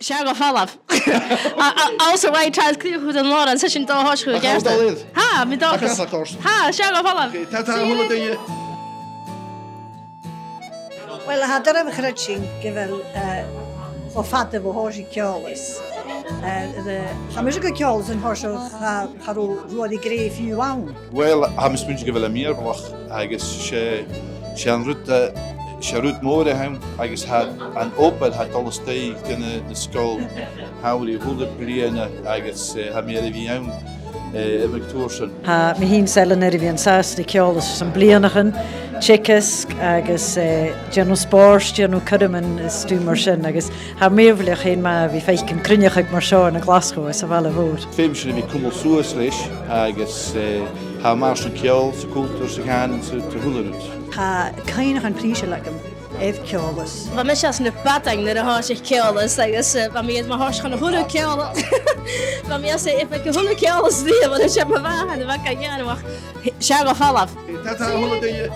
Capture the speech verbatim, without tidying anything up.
Seadh, gu folamh. A, a, also, right, tha e a' crìochnachadh an òran, 's e sin dà thòiseachadh. Ach, ceart, tha e dol air. Tha, mi dà... Tha e a' còrdadh. Tha, seadh, gu folamh. Okay, ta-ta, a h-uile duine. Well, tha e doirbh a chreidsinn gu bheil, eh, o fada bho thòisich Ceòlas. Eh, the, tha mise gu Ceòlas an toiseach, cha, cha robh Ruairidh Gray fiù ann. Well, tha mi a' smaointinn gu bheil e mìorbhaileach agus 's e, 's e an rud, eh, 's e rud mòr a th' ann agus tha an obair a tha dol a-staigh gu na, na sgoil shamhraidh a h-uile bliadhna agus, eh, tha mi air a bhith ann, eh, air na turais sin. Tha mi fhìn 's Ellen air a bhith an sàs ri Ceòlas airson bliadhnaichean, teagasg agus, eh, dèanamh spòrs, dèanamh cuirmean is stuth mar sin agus tha e mìorbhaileach fhèin ma bhios tu a' faicinn cruinneachadh mar seo ann an Glaschu anns a' bhaile mhòr. Feumaidh sinn a bhith a' cumail suas ris agus, eh, tha e math airson ceòl 's a' chultar 's a' chànan 's a, 's a h-uile rud. Tha cuimhneachan prìseil agam air Ceòlas. Bha mise anns na badain nuair a thòisich Ceòlas agus, eh, bha mi air mo thoirt chun a h-uile Ceòlas. Bha mi anns a', aig a h-uile Ceòlas riamh, agus 's e mo mhàthair a bha ga ghearradh. Seadh, gu folamh. Ta-ta, a h-uile duine.